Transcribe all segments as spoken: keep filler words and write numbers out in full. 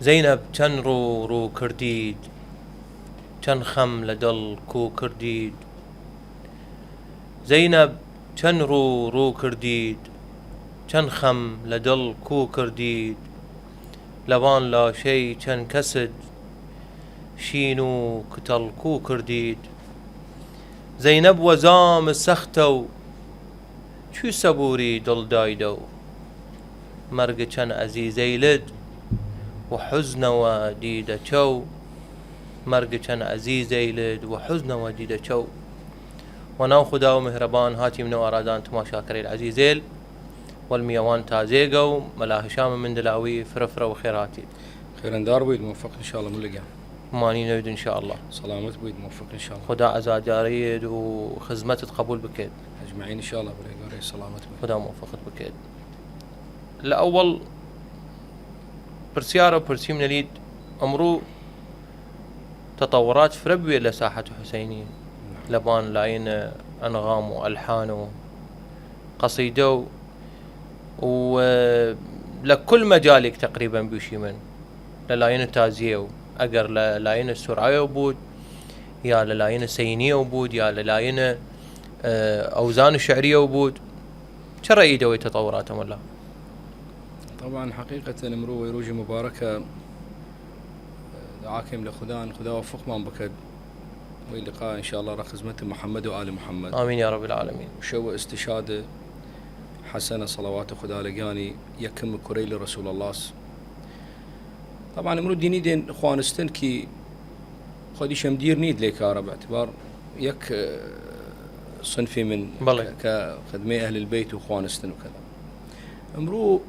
زەینەب چەن ڕوو ڕوو کردید، چەن خەم لە دڵ کو کردید. زەینەب چەن ڕوو ڕوو کردید، چەن خەم لە دڵ کو کردید. لەوان لاشەی چەن کەسد شین و کتەڵ کو کردید. زەینەب وە زام سەختەو چوی سەبووری دڵ دایدەو. مەرگ چەن عەزیزەیلد وە حوزنەوە دیدە چەو. مەرگ چەن عەزیزەیلد وە حوزنەوە دیدە چەو. وە ناو خودا و مهرەبان هاتیمنەو ئارادان تماشاکەرەیل عەزیزەیل، وەل میەوان تازێگە و مەلا هشام من دلاوی فرە فرە وەخێر هاتید. خێرەندار بوید، موفق انشاءالله ملگیان. مانی نەوید انشاءالله. سلامت بوید، موفق انشاءالله. خودا عزادارەیەد و خزمەتت قەبول بکەێد. اجمعین انشاءالله، بلێ گەورەی سلامت بوید. خودا موفقت بکەێد. لە ئەوەڵ پرسیارە پرسیم نەلید، ئەمڕوو تەتەوڕات فرە بوێ لە ساحەت حسینی، لە بان لاین ئەنغام و ئەلحان و قەسیدە و و لە کل مەجالیک تەقریبەن بویشیمن، لە لاین تازیە و ئەگەر لە لاین سرعەوە بود یا لە لاین سینیە و بود یا لە لاین ئەوزان شعریە و بود. چە ڕەئی دەوەی تەتەوڕاتە ملا؟ طبعا حقیقەتەن ئمڕوو وەی رووژی مبارەکە، دعا کەیم لە خودان، خودا وفقمان بکەد. وەی لقا انشاءالله رە خزمەت محمد و آل محمد. آمین یا رب العالمین. شەو استشهاد حسن، صلوات خودا لەگیانی، یەکم کورەیل رسول اللهس. طبعا ئمڕوو دینی دێن خوانستن کی خودیشم دیر نید لێ کارە، باعتبار یەک، اه، صنفی من بەڵێ. کە خدمەی ئەهل البەیت و خوانستن و کەدا. ئمڕوو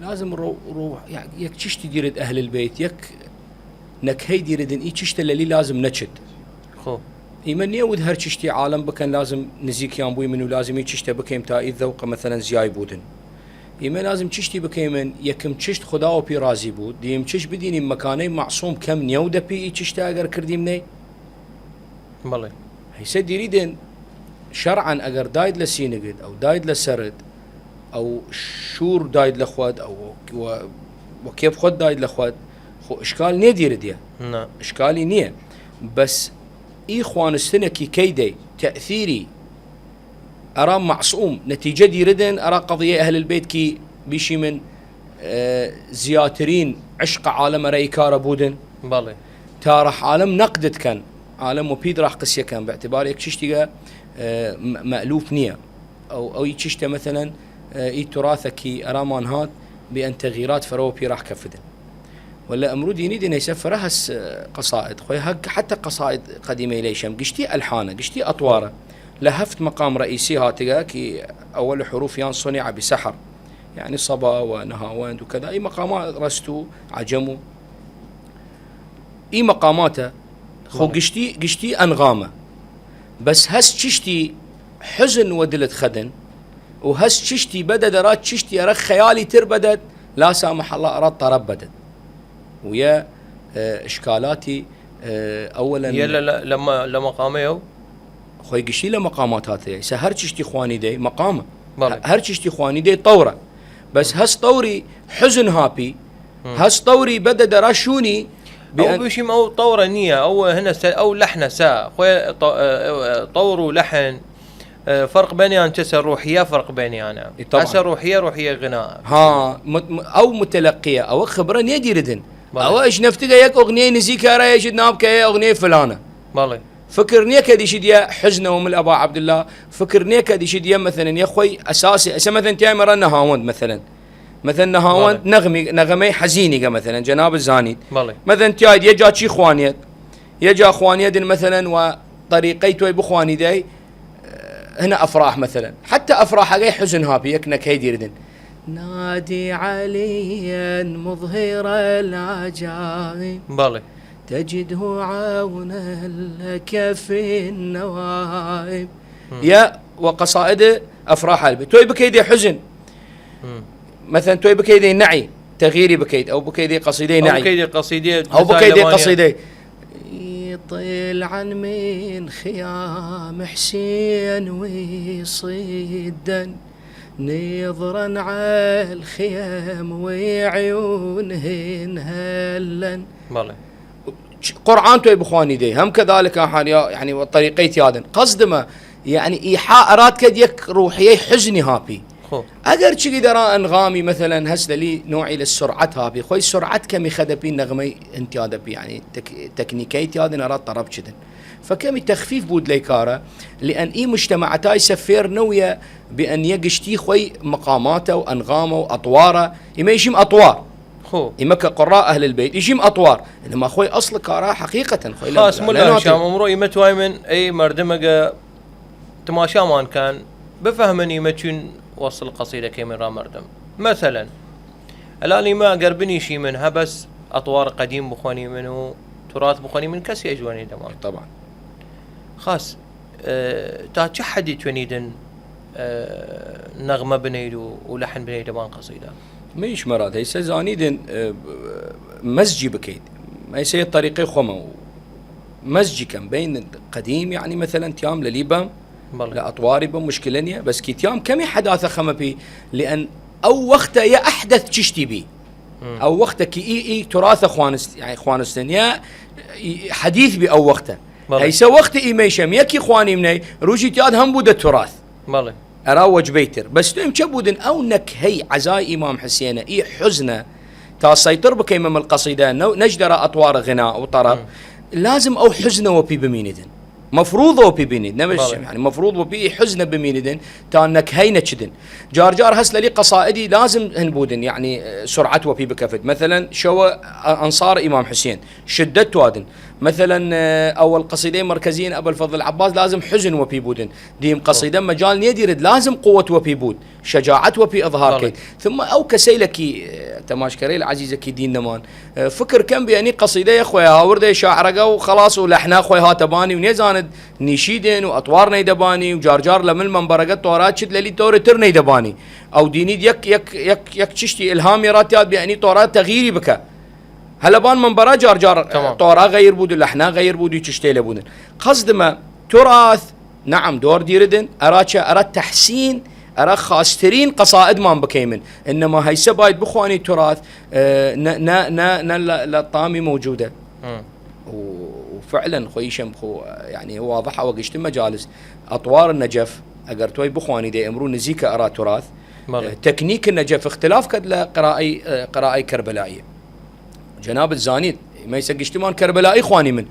لازم رو، رو، یەک چشتی دیرد ئەهل البەیت، یەک نەکهەی دیردن ئی چشتە لەلی لازم نەچد. خۆ. ئیمە نیەود هەر چشتی عالم بکەن لازم نزیکیان بویمن و لازم ئی چشتە بکەیم تا ئی ذەوقە مەسەلەن زیای بودن. ئیمە لازم چشتی بکەیمن، یەکم چشت خودا وەپی رازی بود، دیم چشت بدینیم مەکانەی معصوم کەم نیەو دەپی ئی چشتە ئەگەر کردیم نەی. بەڵێ. هەیسە دیریدن شەرعەن ئەگەر داید لە سینگد، ئەو داید لە سەرد، ئەو شوور داید لە خوەد، ئەو وە، وە کێب خوەد داید لە خوەد، خۆ ئشکال نیە دیردیە. نا. ئشکالی نیە. بەس ئی خوانستنەکی کەی دەی تەئثیری ئەرا معصوم نەتیجە دیردن، ئەرا قەضیەی ئەهل البەیت کی بیشیمن، ئە، زیاترین عشق عالم ئەرا ئی کارە بودن. بەڵێ. تا رەح عالم نەقدت کەن، عالم وەپید رەح قسیە کەن، باعتبار یەک چشتیگە، ئە، م-، مەئلوف نیە. ئەو، ئەو ئی چشتە مەسەلەن، ئە، ئی تراثە کی ئەرامان هات، بێئن تەغیرات فرە وەپی رەح کەفدن. ولا ئمڕوو دینی دین ئیسە فرە هەس، ئە، قەسائد. خوەی هەگ حتی قەسائد قەدیمەیلەیشم. گشتی ئەلحانە، گشتی ئەطوارە. لە هەفت مەقام رەئیسی هاتگە کی ئەوەل حروفیان صنع بسحر. یعنی سەبا و نەهاوەند و کەدا. ئی مەقامات رەست و عەجەم و ئی مەقاماتە خۆ بەڵێ. گشتی، گشتی ئەنغامە. بەس هەس چشتی حزن وە دلت خەدن و هەس چشتی بەدەد ئەرا چشتی ئەرا خەیالی تر بەدەد، لا سامح الله ئەرا تەرەب بەدەد. و یە، ئە، ئشکالاتی، ئە، ئەوەلەن یە لە، لە، لە مە-، لە مەقامەیە و خوەی گشتی لە مەقامات هاتەیە. ئیسە هەر چشتی خوانی دەی مەقامە. بەڵێ. هەر چشتی خوانی دەی تەورە. بەس هەس تەوری حزن هاپی، هەس تەوری بەدە دەرا شوونی ئەو بێ-، بشیم ئەو تەورە نییە، ئەو هەنە سە، ئەو لەحنە سە. خوێ تە-، ئە، ئە، تەور و لەحن، ئە، فەرق بەنیان چەسە ڕوحیە فەرق بەنیانە. ئی، طبعاً. ئەسە ڕوحیە، ڕوحیە غنا. ها، مت-، م-، ئەو متلقیە، ئەوە خبرە نیە دیردن. بەڵێ. ئەوە ئەش نەفتگە یەک ئۆغنیەی نزیک کارایە ژت ناو بکەیە ئۆغنیەی فلانە. بەڵێ. فکر نییە کە دیشی دیە حزنەوە مل ئەبا عەبدالله، فکر نییە کە دیشی دیە مەسەلەن یە خوەی ئەساسی، ئەسە مەسەلەن تیای مەڕە نەهاوەند مەسەلەن. مەسەلەن نەهاوەند بەڵێ. نەغمی-، نەغەمەی حەزینیگە مەسەلەن، جەناب زانیت. بەڵێ. مەسەلەن تیاید یە جا چی خوانیەت، یە جا خوانیەدن مەسەلەن و طریقەی توی بخوانی دەی، هنە ئەفراح مەسەلەن. حتی ئەفراحەگەی حزن هاپی یەک نەکەی دیردن. نادي عليا مظهر العجائب. بەڵێ. تجده عونا لك في النوائب. یا وە قەسائد ئەفراح هەلبێ. تۆی بکەی دێ حزن. مم. مەسەلەن تۆی بکەی دێ نەعی، تەغییری بکەیت، ئەو بکەی دێ قەسیدەی ئەو نەعی. بکەی دێ قەسیدەی ئەو بکەی دێ قەسیدەی. طلعا من خيام حسين ويصيدا. نظرا عالخيام وعيونهن هلن. بەڵێ. چ-، قورئان توی بخوانی دی، هم كذلك هر یا، یعنی، و طریقەی تیادن. قەصدمە، یعنی، ئیحا ئەراد کەد یەک روحیەی حزنی هاپی. خۆ. ئەگەر چگی دەرا ئەنغامی، مەسەلەن، هەس لەلی نوعی لە سرعەت هاپی. خۆی سرعەت کەمی خەدەپی نەغمەی انتیادەپی، یعنی، تەک-، تەکنیکەی تیادن ئەراد طرب چدن. فکەمی تخفیف بود لەی کارە، لئن ئی مجتمعەتای سە فێر نەویە بئن یە گشتی خوەی مقاماتە و ئەنغامە و ئەطوارە. ئیمە ئیشیم ئەطوار. خۆ. ئیمە کە قڕا ئەهل البەیت ئیشیم ئەطوار. ئنما خوەی ئەسڵ کارا حەقیقەتەن خوەی لە خاس ملا لە ناتی. هشام، ئمڕۆ ئیمە توایمن ئەی مەردمەگە تماشامان کەن بفەهمن ئیمە چوین وەسڵ قەسیدە کەیمن را مەردم. مەسەلەن، ئەلان ئیمە ئەگەر بنیشیمن هە بەس ئەطوار قەدیم بخوەنیمن و تراث بخوەنیمن، کەسی ئەجوەنی دەمان. طبعا. خاس، ئە، تا چ حەدی توێنیدن، ئە، نەغمە بنەید و، و لەحن بنەید دەمان قەسیدە؟ مەیش مەراد، هەیسە زانیدن، ئە، مەزجی بکەید. هەیسە یە طریقەی خوەمە و مەزجی کەم بین قەدیم، یعنی، مەسەلەن، تیام لەلی بەم، بەڵێ. لە ئەطواری بە مشکلە نیە، بەس کی تیام کەمی حەداثە خەمە پی، لئن ئەو وەختە یە ئەحدەث چشتی بی. مم. ئەو وەختە کی ئی، ئی تراثە خوانست-، یعنی، خوانستن یا ئی حەدیث بی ئەو وەختە. بەڵێ. هەیسە وەخت ئیمەیشەم یەکی خوانیم نەی، روژی تیاد هەم بوودە تراث. بەڵێ. ئەرا وەجبەی تر. بەس تو ئمچە بوودن ئەو نەکهەی عەزای ئیمام حسێنە، ئی حزنە، تا سەیطر بکەیمە مل قەسیدە، نەو-، نەجدەرا ئەطوار غنا و طرب، مم. لازم ئەو حزنە وەپی بمینیدن. مفروض وەپی بینید، نەبش، بەڵێ. یعنی، مفروض وەپی ئی حزنە بمینیدن، تا نەکهەی نەچدن. جار جار هەس لەلی قەسائدی لازم هن بوودن، یعنی، سرعەت وەپی بکەفت. مەسەلەن، شەوە ئە-، ئەنصار ئیمام حسێن، شدەت توادن. مەسەلەن، ئە، ئەوەل قەسیدەی مەرکەزیین ئەبەل فەضل عەباس لازم حزن وەپی بوودن. دیم قەسیدە مەجال نیەدیرد، لازم قوت وەپی بود، شەجاعەت وەپی ئظهار بەڵێ. کەید. ثم ئەو کەسەیلە کی، ئە، تەماشکەرەیل عەزیزە کی دین نەمان، ئە، فکر کەم بیەنی قەسیدەی خوەی هاوردە شاعرەگە و خەڵاس و لەحنا خوەی هاتە بانی و نیەزانت نیشیدن و ئەطوار نەیدە بانی و جار جار لە مل مەنبەرەگە تۆرا چد لەلی تۆرە تر نەیدە بانی. ئەو دینید یەک، یەک، یەک، یەک چشتی ئلهامی را تیاد بیەنی تۆرا تەغییری بکە. هەلەبان مەنبەرا جار جار تەمام. تۆرا غەیر بود و لەحنا غەیر بود و چشتەیلە بودن. قەسدمە تراث، نعم، دۆر دیردن، ئەرا چە؟ ئەرا تەحسین، ئەرا خاسترین قەسائدمان بکەیمن. ئنما هەیسە باید بخوانی تراث، ئە، نە، نە، نە، نە لە، لە طامی موجودە. مم. و، و فعلا خوەیشم خو، یعنی، واضحە وە گشت مەجالس. ئەطوار نەجەف، ئەگەر توی بخوانی دێ ئمڕوو نزیکە ئەرا تراث. بەڵێ. ئە، تەکنیک نەجەف اختلاف کەد لە قرائەی، ئە، قرائەی کەربەلایی. جەنابت زانیت، ئیمە ئیسە گشتمان کەربەلائی خوانیمن.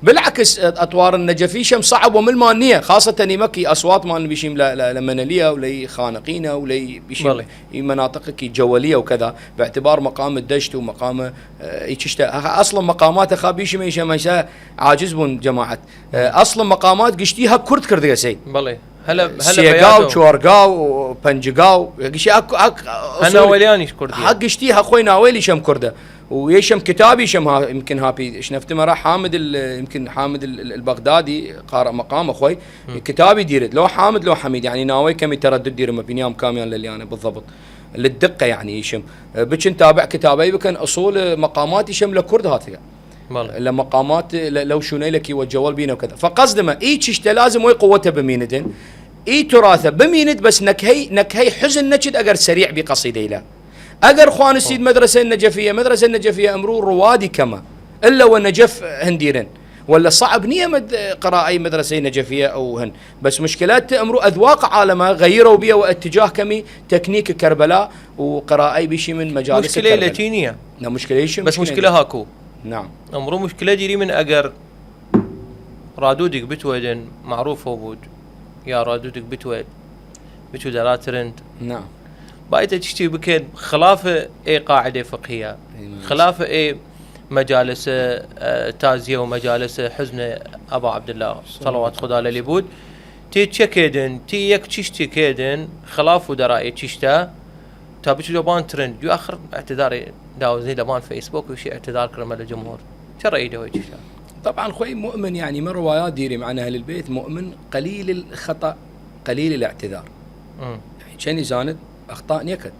بالعکس، ئەطوار نەجەفیشم صعب وە ملمان نیە، خاصەتەن ئیمە کی ئەسواتمان بیشیم لە، لە، لە مەنەلیە و لەی خانەقینە و لەی بیشیم بەڵێ. ئی مناطق کی جەوەلیە و کەدا، باعتبار مقام دەشت و مقام، ئە، ئی چشتە. ئەخە ئەسڵ مقامات خا بیشیم ئیشم ئیسە عاجز بون جەماعەت. ئە، ئەسڵ مقامات گشتی هە کورد کردگە سی. بەڵێ. هەلە، هەلە سێگا و بەیادەوە. چوارگا و پەنجگا و گشتی هە، هە، هە ئوسول ناوەلیانیش کوردیە. هە گشتی هە خوەی ناوەیلیشم کوردە. و یەیشم کتابیشم ها، يمكن هاپی شنەفتمە را حامد ال-، يمكن حامد ال-، ال-، البغدادي قارئ مقام خوەی. کتابی دیرد. لو حامد لو حمید، یعنی ناوەی کەمی تەرەدد دیرمە بینیام کامیان لەلیانە بالضبط. للدقة یعنی ئیشم. بچن تابع کتابەی بکەن، ئوسول مقاماتیشم لە کورد هاتگە. بەڵێ. لە مقامات، لە، لەو شوونەیلە کی وە جەوەل بینە و کەدا. فقەسدمە، ئی چشتە لازم وەی قوەتە بمینیدن. ئی تراثە بمینید، بەس نەکهەی، نەکهەی حزن نەچید ئەگەر سەریع بی قەسیدەیلە. ئەگەر خوانستید مەدرەسەی نەجەفیە، مەدرەسەی نەجەفیە ئمڕوو ڕوادی کەمە. ئللا وە نەجەف هن دیرن. وەلە صعب نیە مەد-، قەرائەی مەدرەسەی نەجەفیە ئەو هن. بەس مشکلات ئمڕوو ئەذواق عالەمە غەیرەو بیە وە ئەتجاه کەمی تەکنیک کەربەلا و قەرائەی بیشیمن مەجالس مشکلەی کەربەلا. لەتی نیە. نە مشکلەیشم بەس مشکلە هاکو. نعم. ئمڕوو مشکلە دیریمن ئەگەر ڕادودیگ بتوێدن معروفەو بود، یا ڕادودیگ بتوێد بچوو دەرا ترند. نعم. بایدە چشتی بکەێد خلاف ئێ قاعدەی فقهیە، ئیمان. خلاف ئێ مەجالسە، ئە، تازیە و مەجالسە حزن ئەبا عەبداللە، صلوات خدا لەلی بود. تی چەکێدن، تی یەک چشتی کێدن، خلاف و دەرا ئێ چشتە، تا بچوو لەبان ترند. جو آخر اعتذاری داوزی لەبان فەیسبوک وشی اعتذار کردمە لە جمهور. چە ڕەئی دەوەی چشتە؟ طبعا خوەی مؤمن، یعنی، مە ڕوایات دیریم عن اهل البيت، مؤمن قليل الخطأ، قليل الاعتذار. مم. یعنی، چەنی زانت ئەخطا نیەکەد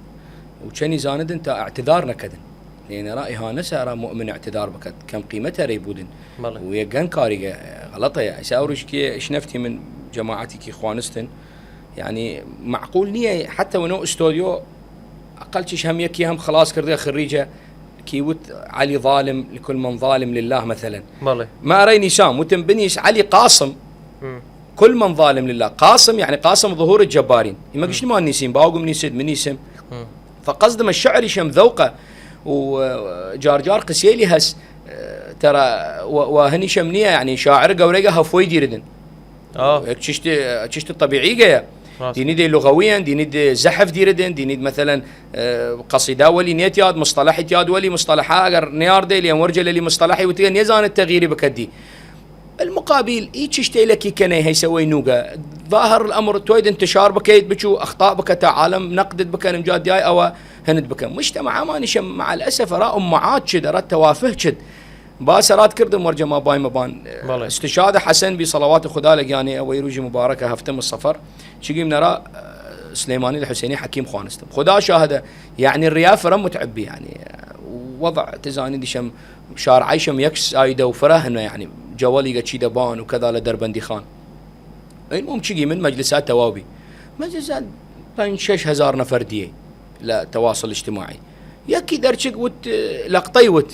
و چەنی زانتن تا اعتذار نەکەدن. یعنی، را ئهانە سارا مؤمن اعتذار بکەد، کەم قیمەت هەرەی بودن. بەڵێ. و یە گەن کاریگە غلطە. ئیسا ئەو ڕشکیە شنەفتی من جەماعەتی کی خوانستن، یەعنی، مەعقول نییە، حەتە وەنەو ئستۆدیۆ ئەقەل چیش هەم یەکی هەم خڵاس کردگە خریجە، کی وت عەلی ظالم لكل من ظالم لله، مەسەلەن. بەڵێ. ما ئەرای نیسام، وتم بنیس عەلی قاسم، م. كل من ظالم لله. قاسم، یەعنی قاسم ظهور الجبارين. ئیمە م. گشتمان نیسیم، باوگم نیسید، من نیسم. م. فقصدم الشعر شم ذوقە، و جار جار قسیەیلی هەس، تەرا و، و هەنیشم نییە، یەعنی شاعر گەورەیگە هەفوەی دیردن. ئاو. چشت، چشت طبیعیگەیە. ڕاست. دینید لغویەن، دینید زەحف دیردن، دینید مەسەلەن، ئە، قەسیدە وەلی نیەتیاد، مصطلحی تیاد وەلی، مصطلحا ئەگەر نیاردەیلی، ئەم وەرجە لەلی مصطلحی وتیگە نیەزانت تەغییری بکەدی. المقابل، ئی چشتەیلە کی کەنەی هەیسە وەی نووگە. ظاهر الأمر توید انتشار بکەید، بچو ئەخطا بکە تا عالم نەقدت بکەن، ئمجا دیای ئەوە هەنت بکەن. مجتمعەمانیشە مع الأسف ئەرا امعات چد، ئەرا تەوافه چد. باس ئەرات کردم وەرجە ما بایمە بان. بەڵێ. استشهاد حەسەن بی صلوات خدا لەگیانی ئەوەی رووژی مبارەکە هەفتم سەفەر. چگیم نەرا، ئە، سلیمانی لە حسینی حەکیم خوانستم. خدا شاهدە، یەعنی ریا فرە متعبی، یەعنی، وضع تزانی دیشم شارعیشم یەک سایدە و فرە هنە، یەعنی، جەوەلیگە چی دەبان و کەدا لە دەربەندی خان. المهم چگی من مەجلسا تەواو بی. مەجلسا پەنج شەش هەزار نەفەر دیەی لە تەواسڵ اجتماعی. یەکی دەرچگ وت، لەقتەی وت،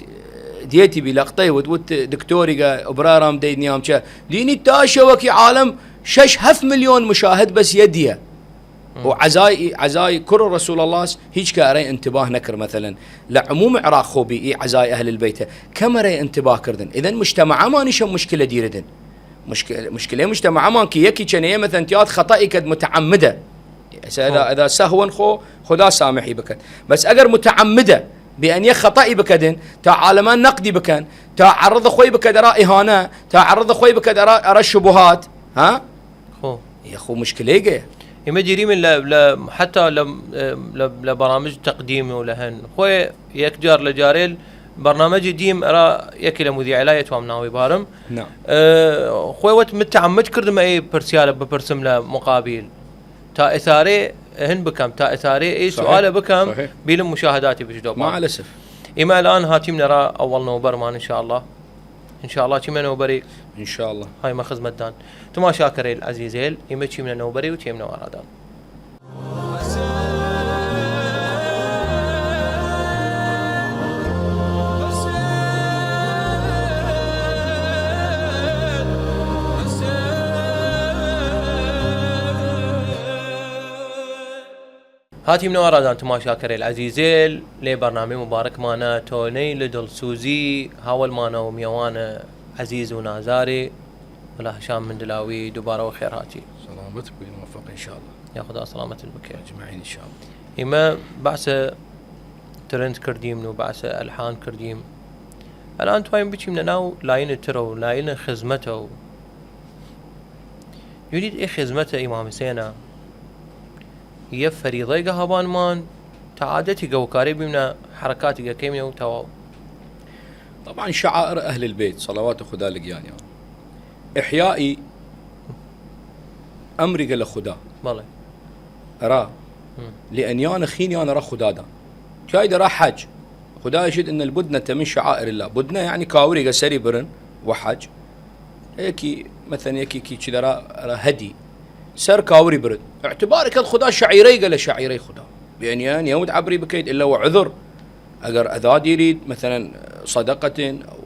دیەتی بی لەقتەی وت، وت دکتۆریگە ئەبرارام دەی نیام چە. دینی تا شەوەکی عالم شەش هەفت ملیۆن مشاهد بەس یە دیە. و عەزای، عەزای کوڕ رسول اللهس هیچ کە ئەرای انتباه نەکرد، مەسەلەن لە عموم عراق خۆ بی ئی عەزای ئەهل البەیتە کەم ئەرای انتباه کردن. ئیدەن مجتمعەمانیشە مشکلە دیردن. مشکل، مشکلەی مجتمعەمان کی یەکی چەنەیە مەسەلەن تیاد خەتەی کەد متعمدە. ئسا ئەدا، ئەدا سەهوەن خۆ، خدا سامحی بکەد. بەس ئەگەر متعمدە، بێ ئەنیە خەتەی بکەدن، تا عالەمان نەقدی بکەن، تا عەڕض خوەی بکەد ئەرا ئیهانە، تا عەڕض خوەی بکەد ئەرا، ئەرا شبهات، ها؟ خۆ. یە خۆ مشکلەیگەیە. ئیمە دیریمن لە، لە، حەتا لە، لە، لە بەڕامج تەقدیم و لە هەن. خوەی یەک جار لە جارێل بەڕنامەجی دیم ئەرا یەکی لە مذیعەیلا ئەتوام ناوی بارم. نعم. ئە، خوەی وەت متعمد کردم ئەی پرسیارە بپرسم لە مقابل. تا ئیسارێ هن بکەم، تا ئیسارێ ئەی سوالە بکەم، بیلم مشاهداتی بچ دۆ. مع الأسف. ئیمە الان هاتیم نەرا ئەوەڵ نەوبەرمان ان شاء الله. ان شاء الله چیمە نەوبەری. ان شاء الله. هایمە خزمەتدان. تماشاکەرەیل عەزیزەیل، ئیمە چیمە نەوبەری و چیمە نەوەڕادان. هاتیم نەوەڕادان تماشاکەرەیل عەزیزەیل، لەی بەرنامەی مبارەکمانە، تۆنەی لە دڵسوزی هاوەلمانە و میەوانە عەزیز و نازاری، ملا هەشام مندلاوی، دوبارە وەخێر هاتی. سلامت بوین، موفق ان شاء الله. یا خدا سلامتت بکەێ. اجمعین ان شاء الله. ئیمە بەعسە ترند کردیم و بەعسە ئەلحان کردیم. ئەلان توایم بچیم لە ناو لاینە ترە و لاینە خزمەتە و یونید ئێ خزمەتە ئیمام حسێنە. یە فەریضەیگە هەبانمان تا عادەتیگە وکارێ بیمنە حرەکاتیگە کەیمنە و تەواو. طبعا شعائر اهل البيت صلوات خدا لەگیانیان. احیائی ئەمریگە لە خودا. بەڵێ. ئەرا. م. لە ئەنیانە خینیان ئەرا خودادان. تیایدە ئەرا حەج. خودا ئیشید ان البدنة من شعائر الله. بدنە یەعنی کاوریگە سەری برن و حەج. یەکی، مەسەلەن یەکی کی چی دەرا، ئەرا هەدی. سەر کاوری برد. اعتباری کەد خودا شعیرەیگە لە شعیرەی خودا. یەعنی نیەود عەبری بکەید ئللا وە عذر. ئەگەر ئەدا دیرید، مەسەلەن، سەدەقەتن، ئەو،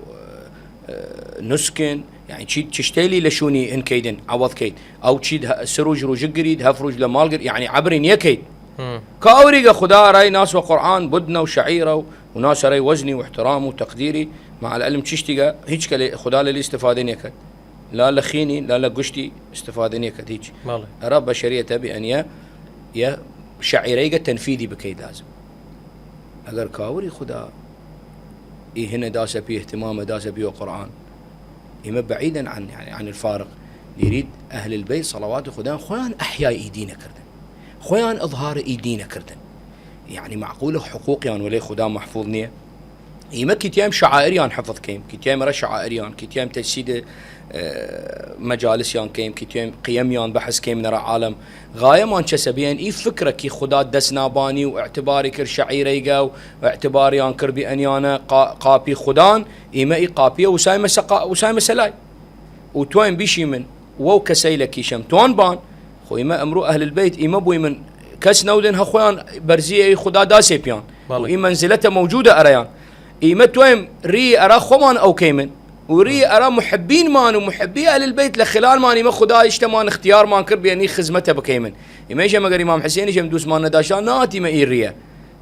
ئە، نسکن، یەعنی چی چشتەیلی لە شوونی هن کەیدن، عەوەض کەید. ئەو چید هە، سە رووژ رووژگ گرید، هەفت رووژ لە ماڵ گرید، یەعنی عەبری نیەکەید. م. کاوریگە خودا ئەرای ناس وە قورئان، بدنە و شعیرە و، و ناس ئەرای وەزنی و احترام و تەقدیری، مع العلم چشتیگە هیچ کەلێ خودا لەلی استفادە نیەکەد. لا لە خینی، لا لە گوشتی استفادە نیەکەد هیچ. بەڵێ. ئەرا بەشەریەتە بێ ئەنیە یە شعیرەیگە تەنفیدی بکەید لازم. ئەگەر کاوری خودا ئی هنە داسە پی اهتمامە داسە پی وە قورئان، ئیمە بعیدن عن، یەعنی عن الفارق. دیرید اهل البیت صلوات خودایان خوەیان احیای ئی دینە کردن. خوەیان اظهار ئی دینە کردن. یەعنی معقولە حقوقیان وەلەی خودا محفوظ نیە؟ ئیمە کی تیایم شعائریان حفظ کەیم، کی تیایم ئەرا شعائریان، کی تیایم تجسید، ئە، مەجالسیان کەیم، کی تیایم قیەمیان بەحس کەیم نەرا عالم. غایەمان چەسە بیەن ئی فکرە کی خودا دەس نابانی و اعتباری کرد شعیرەیگە و اعتباریان کرد بی ئەنیانە قا-، قاپی خودان، ئیمە ئی قاپیە وسایمە سە قا-، وسایمە سەلای. و توایم بیشیمن وەو کەسەیلە کیشم توان بان، خو ئیمە ئمڕوو ئەهل البەیت ئیمە بویمن، کەس نەودن هە خوەیان بەرزیە ئی خودا داسێ پیان، بەڵێ. و ئی مەنزلەتە مەوجودە ئەرەیان. ئیمە تویم ری ئەرا خوەمان ئەو کەیمن، و ری ئەرا محبینمان و محبی ئەهل البەیت لە خلالمان، ئیمە خودا ئیشتەمان اختیارمان کرد بیەنی خزمەتە بکەیمن. ئیمەیشە مەگەر ئیمام حسێنیشم دووسمان نەداشتان ناتیمە ئی ریە.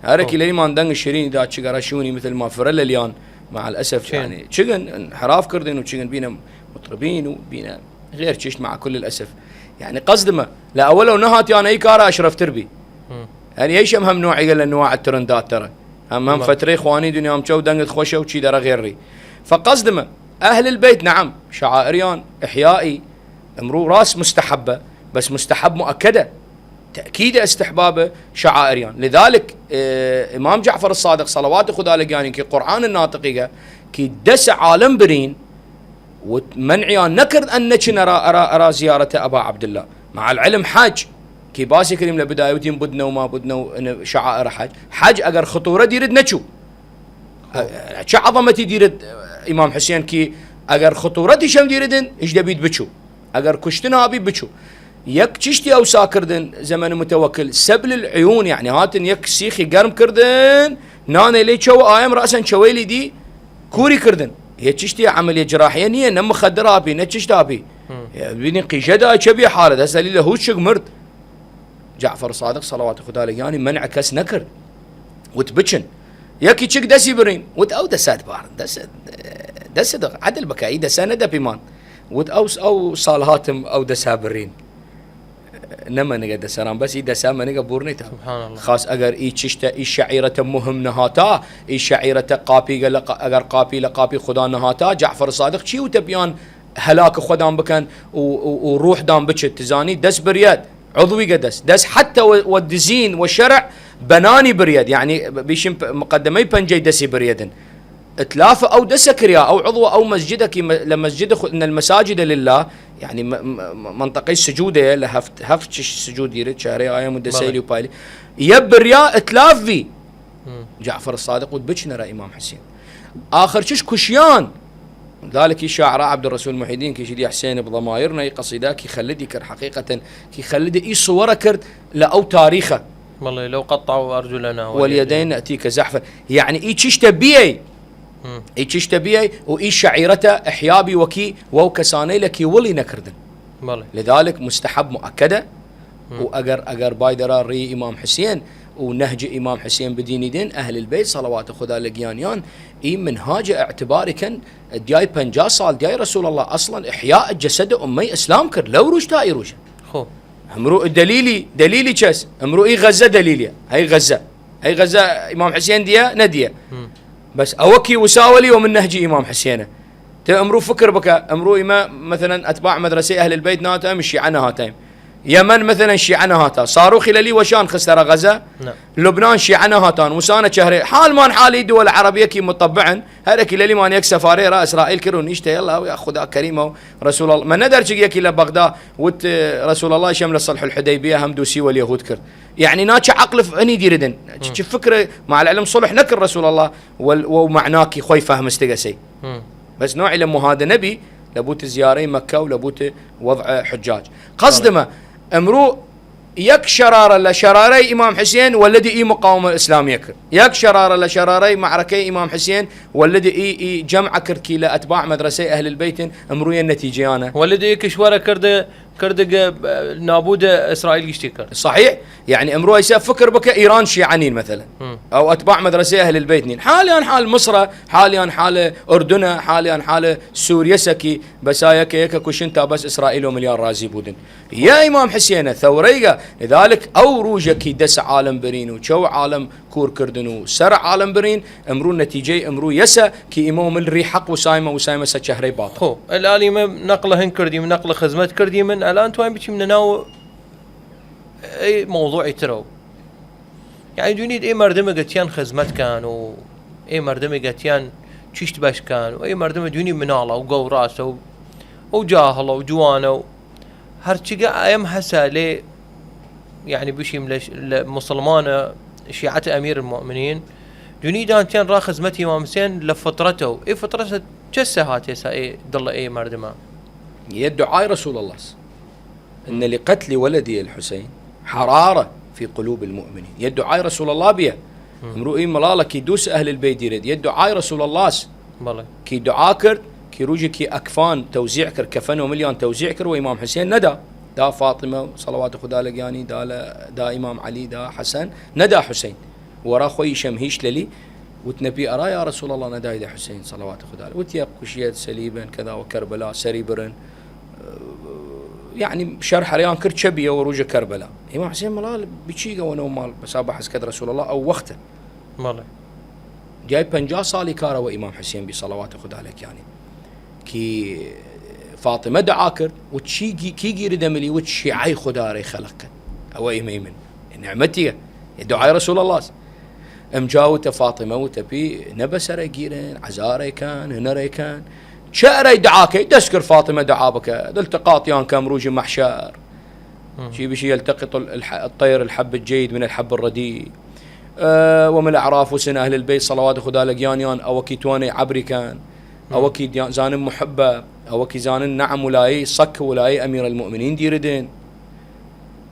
هەرەکی لەیمان دەنگ شیرینی دا چگەرە شونی مثل ما فرە لەلیان، مع الأسف. یعنی چگن انحراف کردن و چگن بینە مطربین و بینە غیر چشت، مع كل الأسف. یعنی قەزدمە لە ئەوەلەو نەهاتیان ئی کارە ئەشرەفتر بی. یعنی ئیشم هەم نوعیگە لە نوع ترنداترە. هەم هەم فترەی خوانی دنیا ئەم چەو دەنگت خوەشە و چی دەرە غیر ری. فقەزدمە ئەهل البەیت نعم شعائریان احیائی ئمڕوو راس مستحبە، بەس مستحب مؤکدە، تأکید استحباب شعائریان. لذلك، اه، امام جعفر الصادق صلوات خدا لەگیانی کی قرآن ناطقیگە کی دەس عالم برین، وت منعیان نەکرد ان نەچن ئەرا، ئەرا، ئەرا زیارەت ئەبا عبدالله. مع العلم حج کی باسی کریم لە بدایە وتیم بدنە و ما بدنە و ان شعائر حج. حج ئەگەر خطورە دیرد نەچوو. چه عظمتی دیرد امام حسین کی ئەگەر خطورەتیشم دیردن، ئیش دەبید بچوو. ئەگەر کوشتن ئابی بچوو. یەک چشتی ئەوسا کردن زەمەن متەوەکل، سبل العیون، یعنی هاتن یەک سیخی گەرم کردن، نانەی لەی چەوە ئایەم راسەن چەوەیلی دی کوری کردن. یە چشتی عملیە جراحیە نییە، نە مخدر ئاپی، نە چشت ئاپی. بینی قیژە دا چە بی حالە، دەس لەلی لە هوچک مرد. جعفر صادق صلوات خدا لەگیانی منع کەس نەکرد. وت بچن. یەکی چک دەسی برین. وت ئەو دەسات بارن. دەس، دەس عدل بکە. ئی دەسە نەدەپیمان. وت ئەو، ئەو ساڵ هاتم ئەو دەسا برین. نەمەنگە دەسەران، بەس ئی دەسا مەنگە بوڕنەی تا. سبحان الله. خاس ئەگەر ئی چشتە، ئی شعیرەتە مهم نەهاتا، ئی شعیرەتە قاپیگە لە قا-، ئەگەر قاپی لە قاپی خودا نەهاتا، جعفر صادق چی وتە بیان هەلاک خوەدان بکەن و، و، و روحدان بچێت، تزانی دەس بریەت، عضویگە دەس، دەس حتی وە، وە دزین وە شەرع بەنانی بریەت، یعنی بیشیم پ-، مقدمەی پەنجەی دەسی بریەدن. اتلاف ئەو دەسە کریا، ئەو عضو ئەو مەسجدە کی مە-، لە مەسجد خو-، ان المساجد لله، یعنی م-، م-، منطقەی سجودەیە لە هەفت، هەفت چش سجود دیرە، چارەی ئایم و دەسەیلی و پایلی. یە بریا اتلاف بی. جعفر الصادق وت بچنە ئەرا ئیمام حسین. ئاخر چش کوشیان. ذلك شاعر عبد الرسول محي الدين كي شدي حسين بضمايرنا قصيدة كي خلدي كر حقيقة كي خلدي اي صورة كرد لأو تاريخة. والله لو قطعوا أرجلنا واليدين نأتيك زحفا. يعني اي چشتە بیەی. اي چشتە بیەی و اي شعیرەتە احیابی وەکی وەو کەسانەی لە کی وڵی نەکردن. لذلك مستحب مؤكدە. و ئەگەر، ئەگەر بایدەرا ڕی ئیمام حسێن و نەهج ئیمام حسێن بدینیدن، ئەهل البەیت صلوات خدا لە گیانیان، ئی منهاج اعتباری کەن، دیای پەنجا ساڵ، دیای رسول الله، اصلا احیاء جسد امەی اسلام کرد، لەو روژ تا ئی روژ. خو. ئمڕوو دەلیلی، دەلیلی چەس؟ ئمڕوو ئی غەزە دەلیلیە. هەی غەزە. هەی غەزە ئیمام حسێن دیە؟ نەدیە. بەس ئەوە کی وساوەلی و من نەهجی ئیمام حسێنە. تە ئمڕوو فکر بکە، ئمڕوو ئیمە، مەسەلەن، ئەتباع مەدرەسەی ئەهل البەیت ناتە، ئەم شیعە نەهاتەیم. یەمەن، مەسەلەن، شیعە نەهاتا. ساروخی لەلی وەشان خستە رە غەزە. لبنان شیعە نەهاتان. وسانە چەهرەی. حالمان حالی دول عەرەبیە کی مطبعن. هەرەکی لەلیمان یەک سەفارەی رە ئیسرائیل کرد و نیشتە، یەڵا، یا خودا کەریمە و رسول الله. مە نەدەرچگ یەکی لە بەغدا وت، رسول الله شەم لە صلح الحدیبیە هەم دووسی وەل یەهود کرد. یعنی، نا چ عەقل ف-، ئەنی دیردن. چ، چ فکر، مع العلم صلح نەکرد رسول الله. وەل، وەو مەعناکی خوەی فەهمستگەسەی. بەس نوعی لە مهادنە بی، لە بوت زیارەی مەککە و لە بوت وەضع حجاج. قەسدمە، ئمڕوو یەک شەرارە لە شەرارەی ئیمام حسێن وەلدی ئی مقاومە ئیسلامیە کرد. یەک شەرارە لە شەرارەی معرکەی ئیمام حسێن وەلدی ئی، ئی جەمع کرد کی لە ئەتباع مەدرەسەی ئەهل البەیتن، ئمڕوو یە نەتیجەیانە. وەلدی ئی کشوەرە کردە، کردگە، نابود ئیسرائیل گشتی کرد. صحیح. یعنی، ئمڕوو ئیسا فکر بکە ئیران شیعە نین، مەسەلەن. ئەو ئەتباع مەدرەسەی ئەهل البەیت نین. حالیان حال مصرە، حالیان حال ئوردنە، حالیان حال سوریەسە کی بەسایە کە یەکە کوشن تا بەس ئیسرائیل و ملیار رازی بودن. یا ئیمام حسێنە، ثەورەیگە، لذلك ئەو رووژە کی دەس عالم برین و چەو عالم کور کردن و سەر عالم برین، ئمڕوو نەتیجەی ئمڕوو یەسە کی ئیمە و مل ری حەق وسایمە، وسایمە سە چەهرەی باطل. خو، الان ئیمە نەقڵە هن کردیم، نەقڵە خزمەت کردیمن، الان توانین بچیم نەناو ئی موضوعی ترەو. یعنی، دوینید ئی مەردمەگە تیان خزمەت کەن و ئی مەردمەگە تیان چیشت بەش کەن و ئی مەردمە دوینی مناڵە و گەوراسە و، و جاهڵە و جوانە و هەرچگە ئایم هەسە لێ، یعنی، بشیم لە، لە موسڵمانە شیعەت ئەمیر المؤمنین، دوینیدان تیان را خزمەت ئیمام حسێن لە فطرەتە و ئی فطرەتە چەسە هاتێسا ئی دڵە ئی مەردمە؟ یە دعای رسول الله. إن لقتل ولدي الحسين حرارة في قلوب المؤمنين. یە دوعای رسول الله بیه. ئمرو ئی ملاڵە کی دوس اهل البیت دیرد، یە دوعای رسول الله س. بەڵێ. کی دوعا کرد، کی روژی کی اکفان توزیع کرد، کفن و ملیان توزیع کرد و امام حسین ندا. دا فاطمه صلوات خدا لگیانی، دا ل-، دا امام علی، دا حسن، ندا حسین. ورا خویشم هیش للی، وتنە پی ئەرا یا رسول الله ندایدە حسین صلوات خدا لە. وتیە کوشیەت سلیبن کذا و کربلا سری برن. یعنی شەر هەریان کرد چە بیە و روژە کربلا. امام حسین ملاڵ بچیگە و نەو ماڵ بەسا بەحەز کەد رسول الله ئەو وەختە. بەڵێ. دیای پەنجا ساڵی کارەوە امام حسین بی صلوات خدا لەکیانی. کی فاطمە دعا کرد، وت چی گی-، کی گیری دەملی، وت شیعەی خدا رەی خەلق کەن. ئەوە ئیمەی من. نعمەتیە. دوعای رسول الله س. ئەمجا وتە فاطمە وتە پی نەبە سەرە گیرن، عەزارەی کەن، هنەرەی کەن. چە ئەرای دعا کەی؟ دەس کرد فاطمە دعا بکە. دڵ تقاطیان کەم روژی مەحشەر. چی بشی يلتقط الح-، الطير الحب الجيد من الحب الرديء. ئە، ومن الأعراف وسن أهل البيت صلوات خدا لەگیانیان ئەوە کی توانێ عەبری کەن. ئەوە کی دیان-، زانن محبە، ئەوە کی زانن نعم ولایی صک ولایی أمير المؤمنين دیردن.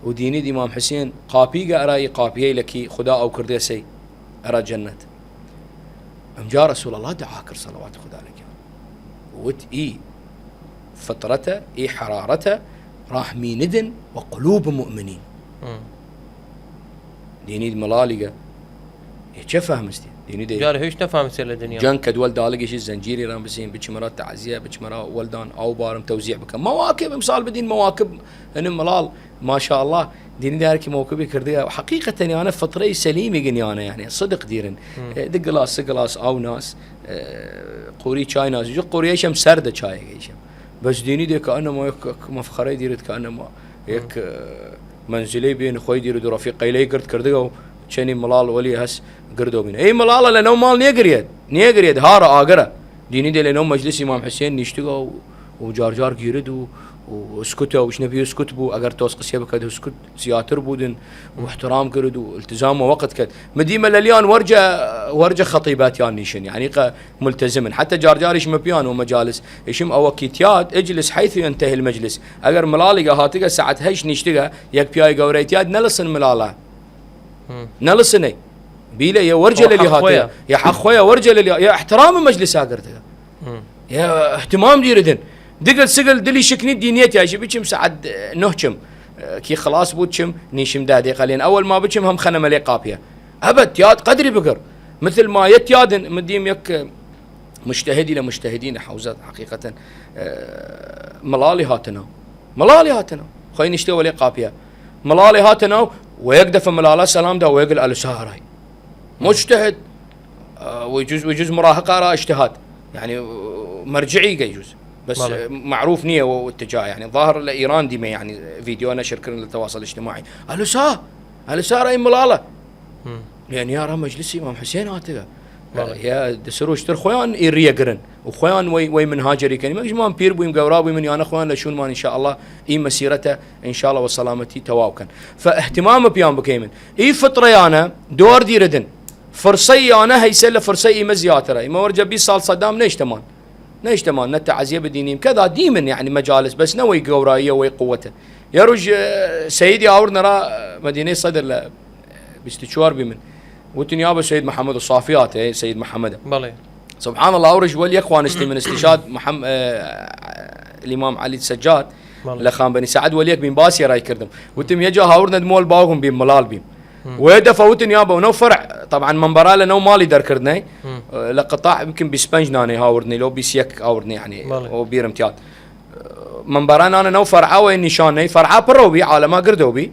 و دینید امام حسین قاپیگە ئەرا ئی قاپیەیلە کی خدا ئەو کردێسەی ئەرا جەنەت. ئەمجا رسول الله دعا کرد صلوات خدا لەگیان. وت ئی فطرەتە، ئی حرارەتە، راهمیندن وە قلوب مؤمنین. دینید ملالیگە. ئێ چە فەهمستی؟ دینید ئێ جار هیچ نەفامسێ لە دنیا. جەنگ کە دووەل داڵگیشی زەنجیری ران بسین، بچمەرا تعزیە، بچمەرا وەلدان ئاو بارم تەوزیع بکەم. مەواکب، ئمساڵ بدین مەواکب، ئەنە ملاڵ، ماشاءالله، دینی دارکی مەوکبی کردگە. حەقیقەتەن یانە فطرەی سەلیمی گن یانە، یعنی، صدق دیرن. ئێ، دە گلاس، سە گلاس ئاو ناس، ئێ، قوری چای ناس، جو قوریەیشم سەردە چایەگەیشم. بەس دینی دێ کە ئەنەما یەک مەفخەرەی دیرت کە ئەنەما یەک، ئێ، مەنزلەی بین خوەی دیرد و رەفیقەیلەی گرد کردگە و چەنی مڵاڵ وەلی هەس گردەو بین. ئەی مڵاڵە لە نەو ماڵ نێگریەد، نێگریەد، هارە ئاگرە. دینی دێ لە نەو مەجلس ئیمام حسین نیشتگە و، و جار جار گیرد و، و سکوتە و شنە بی سکوت بو، ئەگەر تۆس قسیە بکەد سکوت زیاتر بودن و احترام کرد و التزام وە وەقت کەد. مدیمە لەلیان وەرجە، وەرجە خەطیباتیان نیشن، یعنی قە ملتزمن. حتی جار جاریش مپیان و مجالس، ئیشم ئەوە کی تیاد، اجلس حيث ينتهي المجلس. ئەگەر ملاڵیگە هاتگە ساعت هەشت نیشتگە، یەک پیای گەورەی تیاد نەلسن ملاڵە. نەلسنەی. بیلە یە وەرجە لەلی هاتگە. یە حەق خوەیە وەرجە لەلی، یە احترام مجلس ئاگردگە. یا اهتمام دیردن. دگل سگل دلی شکنی دینیت یاشی بچم ساعت نه چم. کی خلاص بود چم، نیشم ده دقیقه لین. اول ما بچم هم خنم لی قاپیه. ابد، یاد قدری بگر. مثل ما یت یادن مدیم یک مجتهدی لمجتهدین حوزه حقیقتا، اه، ملالی هاتنه. ملالی هاتنه. خوی نشته ولی قاپیه. ملالی هاتنه و یک دفعه ملالا سلام دا و یک الالو سهرای. مجتهد، آه، ويجوز، ويجوز مراهقة را اجتهاد. يعني، آه، مرجعي يجوز. بس، بلى. آه، معروف نية و-، واتجاه، يعني، ظاهر لإيران ديما، يعني، فيديو نشر كرن للتواصل الاجتماعي. ألو سا، ألو سا رأي ملالة. يعني، يا را مجلس إمام حسين هاتگا. بلى. يا دسروش تر خوان إيريا قرن. و خوان وي، وي منهاج ريكني. ما جمان پير بويم، قورا بويم، يعني، خوان لشون مان إن شاء الله. إي مسيرته إن شاء الله وسلامتي تواو كن. فاهتمام بيان بكيمن. ئی فطرەیانە دۆر دیردن. فرسەی یانە هەیسە لە فرسەی ئیمە زیاترە. ئیمە وەرجە بیست ساڵ سەدام نەیشتەمان. نەیشتەمان، نە تەعزیە بدینیم. کەدا دیمن، یعنی، مەجالس، بەس نەوەی گەوراییە، وەی قووەتە. یە روژ، ئێ، سەیدی ئاوردنە را مەدینەی سەدر لە بیست و چوار بیمن. وتن یا بە سەید محەمەد و صافی هاتە، سەید محەمەدە. بەڵێ. سبحان الله، ئەو رژ وەل یەک خوانستی من استشهاد محم-، ئێ، الإمام علی سجاد بەڵێ. لە خان بەنی سەعد وەل یەک بین باسی رای کردم. وتم یە جا هاوردنەد مۆل باوگم بیم ملال بیم. وێ دەفە وتن یا بە نەو فرع، طبعا منبەرا لە نەو ماڵی دەرکردنەی، لە قطاع يمكن بیست و پەنج نانەی هاوردنی لەو بیست و یەک هاوردنی، یعنی، بەڵێ. ئەو بیرم تیاد. منبەرا نانە نەو فرعا وە نیشانەی، فرعا پڕەو بی، عالەما گردەو بی.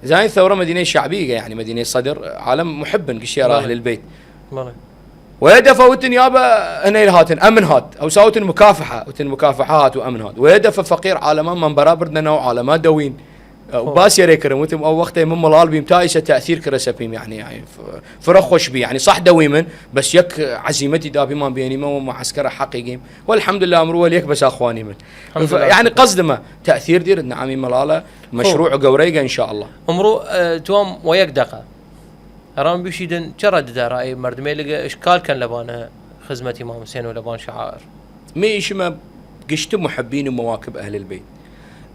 زانی ثورە مەدینەی شعبی، یعنی، مەدینەی سەدر، عالەم محبن، گشتی ئەرا بەڵێ. أهل البيت. بەڵێ. وێ دەفە وتن یا بە ئەنەیل هاتن، ئەمن هات. ئەو سا وتن مکافحە، وتن مکافحە هات و ئەمن هات. وێ دەفە فەقیر عالەما منبەرا بردنە ناو عالەما دەوین. و باسی رێ کردم، وتم ئەو وەختێ من مڵال بیم تا ئیسە تەئثیر کرەسە پیم، یعنی، یعنی، ف-، فرە خوش بی، یعنی، صح دەویمن، بەس یەک عەزیمەتی دابیمان بێنیمە و معسکرە حەقیگیم. والحمد لله ئەمڕوو وەل یەک بەسا خوانیمن. الحمد لله. یعنی، قەزدمە تەئثیر دیرت، نعمی مڵالە، مەشروع گەورەیگە إن شاء الله. ئەمڕوو، ئە، توام وە یەک دەقە. ئەڕام بیشیدن چە ڕەددارە ئەی مەردمەیلگە ئشکال کەن لەبانە خزمەتی مام حسێن و لەبان شەعائر؟ می ئیشمە گشت محبین و مواکب ئەهل البیت.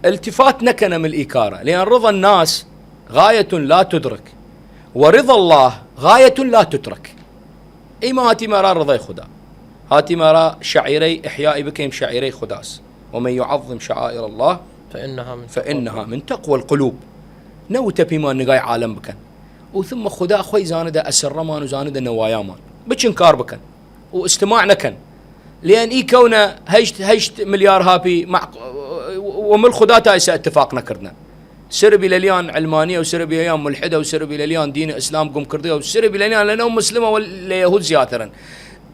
التفات نەکەنە مل ئی کارە، لێن رضا الناس غاية لا تدرك، و رضا الله غاية لا تترك. ئیمە هاتیمە ئەرا رضای خودا، هاتیمە ئەرا شەعیرەی ئیحیائی بکەیم، شەعیرەی خوداس: ومن يعظم شعائر الله فإنها من تقوى القلوب. نەوتە پیمان نگای عالەم بکەن. و ثم خودا خوەی زانە دە ئەسرەمان و زانە دە نەوایامان. بچن کار بکەن و استماع نەکەن. لێن ئی کەونە هەشت، هەشت ملیار هاپی مەعق-، و مل خودا تا ئیسە اتفاق نەکردنە. سربی لەلیان علمانیە و سربی لەلیان ملحدە و سربی لەلیان دین ئسلام گوم کردگە و سربی لەلیان لەنەو مسلمە و لە یەهود زیاترن.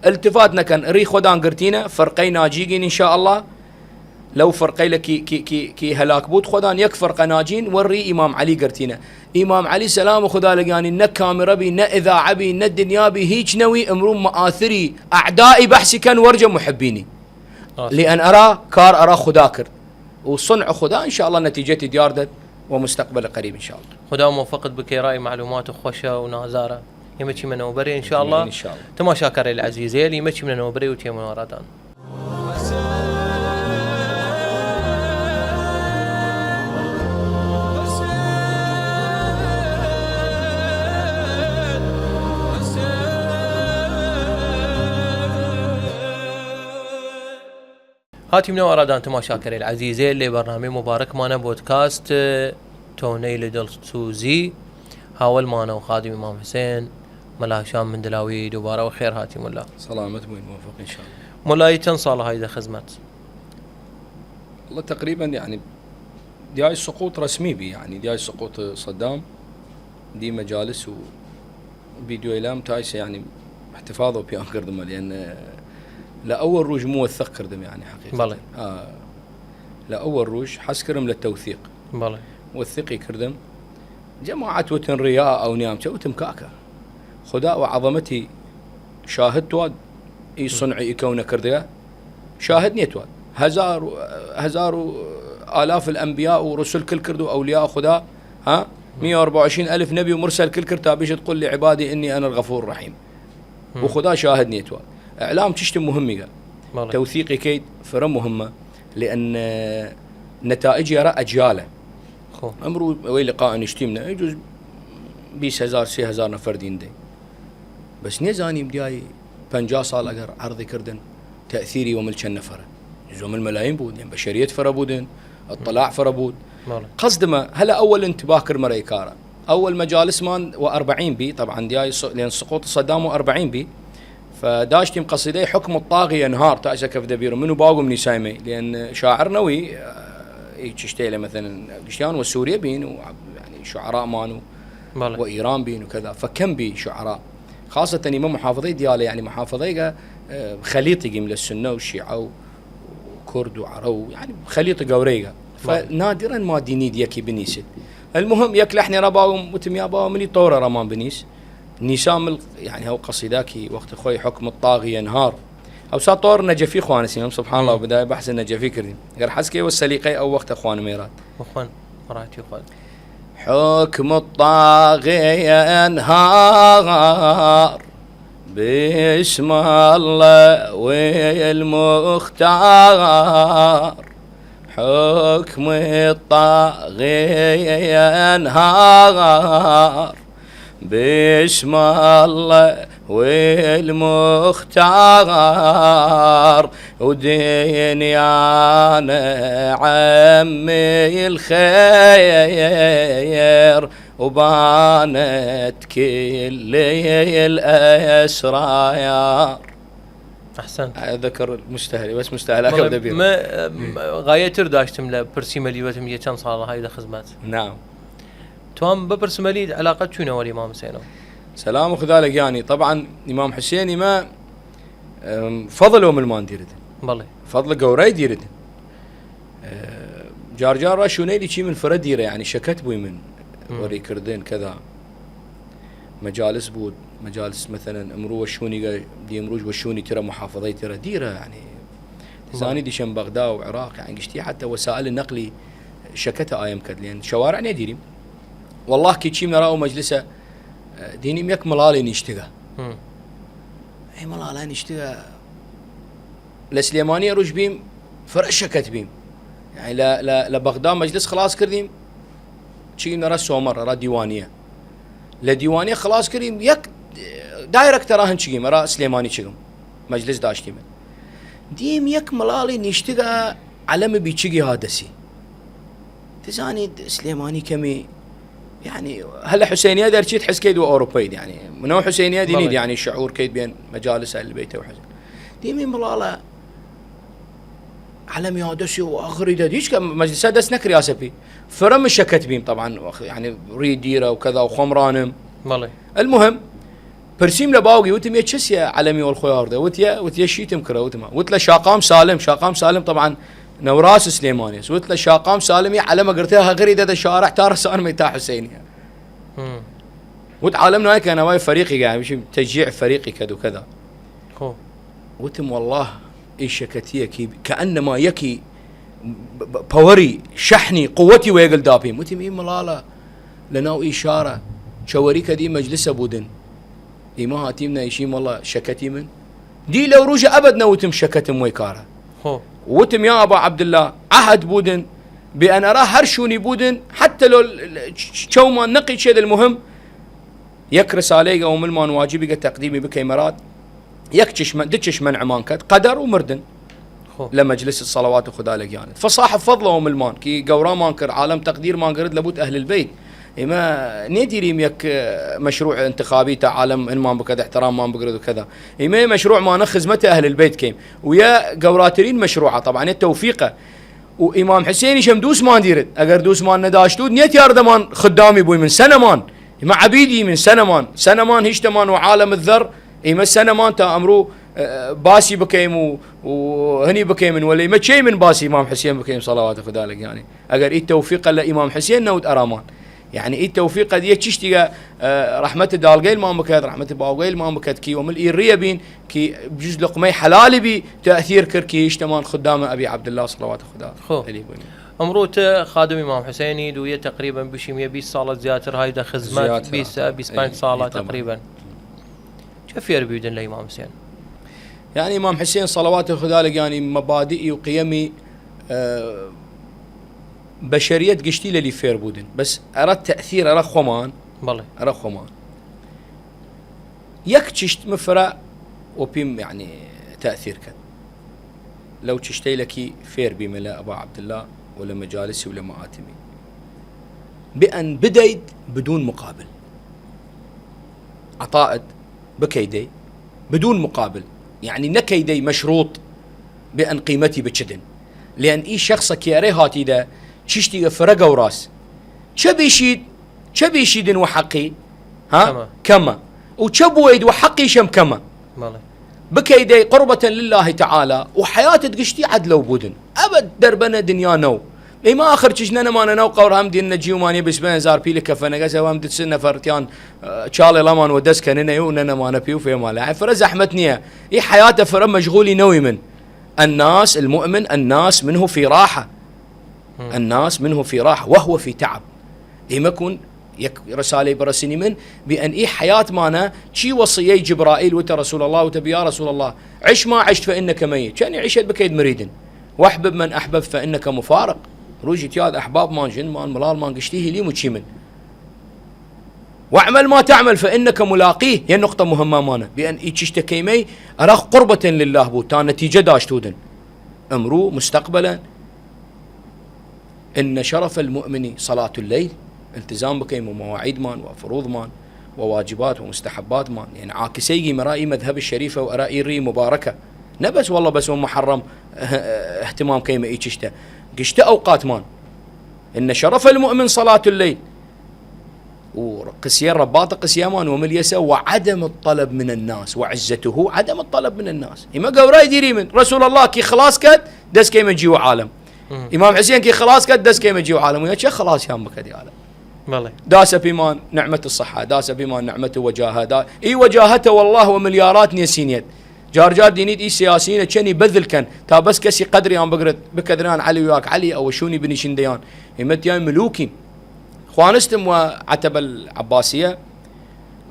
التفات نەکەن، ری خوەدان گرتینە، فرقەی ناجیگین ان شاء الله. لەو فرقەیلە کی، کی، کی، کی هەلاک بوود خوەدان، یەک فرقە ناجین وە ری ئیمام عەلی گرتینە. ئیمام عەلی سلام خودا لەگانی، نە کامرە بی، نە ئذاعە بی، نە دنیا بی، هیچ نەوی، ئمرو مەئاثری ئەعدائی بەحسی کەن وەرجە محبینی. لێن ئەرا کار ئەرا خودا کرد. و صنع خودا ان شاء الله نەتیجەتی دیار دەت وە مستەقبەل قەریب ان شاء الله. خودا موفقت بکەی، رای معلومات خوەشە و نازارە. ئیمە چیمە نەوبەرێ ان شاء الله. ان شاء الله. تماشاکارەیل عەزیزەیل، ئیمە چیمە نەوبەرێ و تیمە نوارادان. هاتیمنە ئەرادان تماشاکەرەیل عەزیزەیل لە بەرنامەی مبارەکمانە بۆدکاست تۆنەیل دڵسوزی، هاوەلمانە و خادم ئیمام حسێن، مەلا هشام مندلاوی. دوبارە و خێر هاتیمن لە. سەڵامەت بوین، موفق ان شاء الله. ملای چەن ساڵە هایدە خزمەت؟ والله تقريبا يعني دیای سقوط رسمی بی، یعنی دیای سقوط صدام دی مجالس و ڤیدیۆیلام تایسە، یعنی احتفاظ و پیان کردم، لأن لە ئەوە روژ موثق کردم، یعنی حقیقتا. بەڵێ. ئا، لە ئەوە روژ حەز کردم لە تەوثیق. بەڵێ. وثقی کردم. جەماعەت وتن ریا ئەو نیام چە، وتم کاکە، خودا و عەظەمەتی شاهد تواد ئی صنعی کەونە کردگە؟ شاهد نیەتواد. هەزار و، هەزار و ئالاف الانبیاء و رسل کل کرد و ئەولیا خودا، ها؟ مية وأربعة وعشرين ألف نبي ومرسل كل كرتا بيشت قل لعبادي إني أنا الغفور الرحيم. و خودا شاهد نیەتواد. اعلام چشت مهمیگە. بەڵێ. تەوثیقی کەید فرە مهمە، لأن نتائج ئەرا ئەجیالە. خۆ. ئمڕوو ئەوەی لقاء نیشتیمنە، جز بیست هەزار، سی هەزار نەفەر دین دەی. بەس نێزانیم دیای پەنجا ساڵ ئەگەر عەرضی کردن تەئثیری وە مل چەن نەفەرە؟ زۆ مل مەلایم بوود، یان بەشەریەت فرە بوودن، اطلاع فرە بوود. بەڵێ. قەسدمە هەلە ئەوەل انتباه کردمە رەی کارە. ئەوەل مەجالسمان وە ئەربەعین بی، طبعا دیای س-، لێن سقوط صدام وە ئەربەعین بی. فداشتیم قەسیدەی حکم الطاغی ينهار، تا ئیسە کەف دەبیرم، من و باوگم نیسایمەی، لێن شاعر نەوی، ئی چشتەیلە مثلا گشتیان وە سوریە بین و، یعنی، شعرامان و بەڵێ. وە ئیران بین و کەذا، فکەم بی شعرا. خاصەتەن ئیمە محافظەی دیالە، یعنی، محافظەیگە، ئە، خەلیتیگیم لە سنە و شیعە و کورد و عەرەب و، یعنی، خەلیت گەورەیگە. بەڵێ. فنادرا ما دینید یەکی بنیسید. المهم، یەک لەحنێ را باوم، وتم، یا باوە منی تەورە رامان بنیس. نیسا مل، یعنی، هەو قەسیداکی وەخت خۆی حکم الطاغی ينهار. ئەوسا تۆر نەجەفی خوانسیم، سبحان الله، بەدای بەحس نەجەفی کردیم. گەر حەز کەی وە سەلیقەی ئەو وەختە خوانم ئێرات. بخوان، مەڕاتی خوان. حکم الطاغی ينهار، بسم الله والمختار. حكم الطاغي ينهار، باسم الله والمختار، ودنيانا عمي الخير، وبانت كل الأسرار. أحسنت. أتذكر المستهل، بس مستهل أكبر دبير. ما، ما، غاية تر داشتم لە پرسی مەلیوەتم یە چەند ساڵە هایدە خزمەت. نعم. توام بپرسم مەلی علاقەت چوینە وەلی ئیمام حسێنەوە؟ سلام و خدا لەگیانی. طبعا ئیمام حسێن ئیمە، ئم، فەضل و ملمان دیردن. بەڵێ. فەضل گەورای دیردن. ئە، جار جار را شونەیلی چی من فرە دیرە، یعنی شەکەت بوی من. مم. وەری کردن کەدا. مەجالس بوود، مەجالس مەسەلەن ئمڕوو وە شوونیگە، دی ئمڕووش وە شوونی ترە، محافظەی ترە، دیرە، یعنی، بەڵێ. زانی دیشەن بەغدا و عراق، یعنی، گشتی حتی وسائل نقلی شەکەتە ئایم کەد لێن، شەوارع نێدیریم. والله کی چیم نەرا و مەجلسە، دینیم یەک مڵالی نیشتگە. هم. ئەی مڵالا نیشتگە، لە سلێمانی روش بیم، فرە شەکەت بیم. یانی لە، لە، لە بەغدا مەجلس خڵاس کردیم، چگیم ئەرا سۆمەڕ، ئەرا دیوانیە. لە دیوانیە خڵاس کردیم، یەک دایرەکتەرا هن چگیم، ئەرا سلێمانی چگم. مەجلس داشتیمن. دیم یەک مڵاڵی نیشتگە، عەلەم بیچگی ها دەسی. تزانید سلێمانی کەمی، یانی، هەلە حسێنیە دەرچیت حس کەید وە ئەوروپەید، یانی. منەو حسێنیە دینید، بەڵێ. یانی، شعور کەید بێن مەجالس ئەهل بەیت و حسێن. دیمی مڵاڵە عەلەم یا دەسی و ئاخری دەد، هیچ کە مەجلسە دەس نەکریاسە پی. فرە من شەکەت بیم، طبعاً، وەخ-، یعنی، ڕی دیرە و کەذا و خۆم ڕانم. بەڵێ. المهم، پرسیم لە باوگی، وتم، یە چەسیە عەلەمی وەڵ خۆی ئاوردە؟ وتیە، وتیە شیتم کرە، وتمە. وت لە شاقام سالم، شاقام سالم، طبعاً، نەوراس سلێمانیس. وت لە شاقام سالمی عەلەمە گرتە هەغری دەدە شارع تا رسانمەی تا حسێنیە. هم. وت عالم نایە کە نەوای فەریقی گە، هەمیشی تەجیع فەریقی کەد و کەدا. خۆ. وتم والله ئی شەکەتیەکی کەئەنەما یەکی ب-، ب-، پەوەری شەحنی قوەتی وەیەگل داپیم. وتم ئی مڵاڵە لەناو ئی شارە چەوەری کەدی مەجلسە بودن. ئیمە هاتیم نایشیم والله شەکەتی من. دی لەو روژە ئەبەد نەوتم شەکەتم وەی کارە. خۆ. وتم یا ئەبا عەبداللە، عەهد بودن، بێ ئەنەرا هەر شوونی بودن، حتی لۆ ل-، ل-، چ-، چ-، چەومان نەقی چێد المهم، یەک رسالەیگە و ملمان واجبیگە تەقدیمی بکەیمەرات، یەک چشمە، دو چشمەنعمان کەد، قەدەر و مردن. خۆ. لە مەجلس سەڵەوات و خدا لەگیانت. فصاحب فضل و ملمان، کی گەورامان کرد، عالم تەقدیرمان گرد لە بوت ئەهل البەیت. ئیمە نێدیریم یەک، اه، مەشروع انتخابی تا عالم هنمان بکەد، احتراممان بگرد و کەدا. ئیمە مەشروعمانە خزمەت ئەهل البەیت کەیم. و یە گەوراترین مەشروعە، طبعاً یە تەوفیقە. و ئیمام حسێنیشم دووسمان دیرد. ئەگەر دووسمان نەداشتود، نیەتیاردەمان خدامی بویمن، سەنەمان. ئیمە عەبیدیمن، سەنەمان. سەنەمان هیشتەمان و عالم الذر، ئیمە سەنەمان تا ئەمرو، اه، باسی بکەیم و، و هەنی بکەیمن، وەلێ ئیمە چێیمن باسی ئیمام حسێن بکەیم، سەڵەوات خدا لەگیانی. ئەگەر ئی تەوفیقە لە ئیمام حسێن نەود ئەرامان. یعنی ئی تەوفیقە دیە چشتیگە، اه، رەحمەت داڵگەیلمان بکەد، رەحمەت باوگەیلمان بکەد، کی وە مل ئی ڕیە بین، کی جز لقمەی حەلالی بی، تەئثیر کرد، کی هیشتەمان خدامە ئەبی عەبداللە سەڵەوات خدا خۆ. عەلی بوین. ئەمڕۆ تە خادم ئیمام حسێنی دویە تەقریبەن بشیم یە بیست ساڵە زیاتر هایدە خزمەت، زیاتر. بیست، بیست پەنج ئی، ساڵە ئی، تەمام. تەقریبەن. چە فێر بیدن لە ئیمام حسێن؟ یعنی ئیمام حسێن سەڵەوات خدا لەگیانی مەبادئی و قیەمی، اه، بەشەریەت گشتی لەلی فێر بودن. بەس ئەرا تەئثیر ئەرا خۆمان، بەڵێ. ئەرا خۆمان. یەک چشت مفرە وەپیم، یعنی، تەئثیر کەد. لەو چشتەیلە کی فێر بیمە لە ئەبا عەبداللە و لە مەجالسی و لە مەئاتمی. بئن بدەید بدون مقابل. عەتائت بکەیدەی بدون مقابل. یعنی نەکەیدەی مەشروط بئن قیمەتی بچدن. لئن ئی شەخصە کی ئەرێ هاتیدە چشتیگە فرە گەوراس. چە بیشید، چە بیشیدن وە حەقی؟ ها؟ کەمە. کەمە. و چە بوەید وە حەقیشم کەمە. بەڵێ. بکەیدەی قربەتەن لله تعالی و حەیاتت گشتی عەدلەو بودن. ئەبەد دەربەنە دنیا نەو. ئیمە ئاخر چش نەنەمانە ناو قەور هەم دین نەجیومانیە بیست پەنج هەزار پیلە کەفەنەگەس ئەوەم دچ نەفەرتیان، اه، چاڵێ ڵەمان وە دەس کەننەی و نەنەمانە پی و فێمالە. فرە زەحمەت نیە. ئی حەیاتە فرە مەشغولی نەوی من. الناس، المؤمن، الناس منه في راحة. هم. الناس منه في راحة وهو في تعب. ئیمە کون یەک رسالەی بڕەسینی من بی ئەن ئی حەیاتمانە چی وەسیەی جبرائیل وتە رسول الله، وتە بی یا رسول الله، عش ما عشت فإنك ميت. چەنی عیشت بکەید مریدن. واحبب من أحببت فإنك مفارق. روژی تیاد ئەحبابمان، ژنمان، مڵاڵمان گشتی هیلیم و چیمن. واعمل ما تعمل فإنك ملاقيه. یە نقطە مهمەمانە. بی ئەن ئی چشتە کەیمەی ئەرا قربەتەن لله بو تا نەتیجە داشتودن. ئمرو مستقبلا إن شرف المؤمن صلاة الليل. التزام بکەیم و مواعیدمان و فروضمان و واجبات و مستحباتمان. یعنی عاکسەیگی مەرا ئی مەذهب شەریفە و ئەرا ئی ڕی مبارکە. نەبەس والله بەس وە محرم اهتمام کەیمە ئی چشتە. گشتە ئەوقاتمان. إن شرف المؤمن صلاة الليل. و قسیە ڕەباطە قسیەمان وە مل یەسە وعدم الطلب من الناس وعزته عدم الطلب من الناس. ئیمە گەورای دیریمن. رسول الله کی خڵاس کەد، دەس کەیمە جی و عالم. هم. ئیمام حسین کی خڵاس کەد، دەس کەیمە جی و عالم. و یا چە خڵاسیان بکەد ئی عالم؟ بەڵێ. داسە پیمان نعمەت الصحة، داسە پیمان نعمەت وجاهە، دا، ئی وجاهەتە والله وە ملیارات نیەسینێت. جار جار دینیت ئی سیاسیینە چەنی بەذل کەن، تا بەس کەسی قەدریان بگرد، بکەدران عەلی ویاک عەلی، ئەوە شوونی بنیشندەیان. ئیمە تیای ملوکین. خوەنستم وە عەتەبە العەباسیە،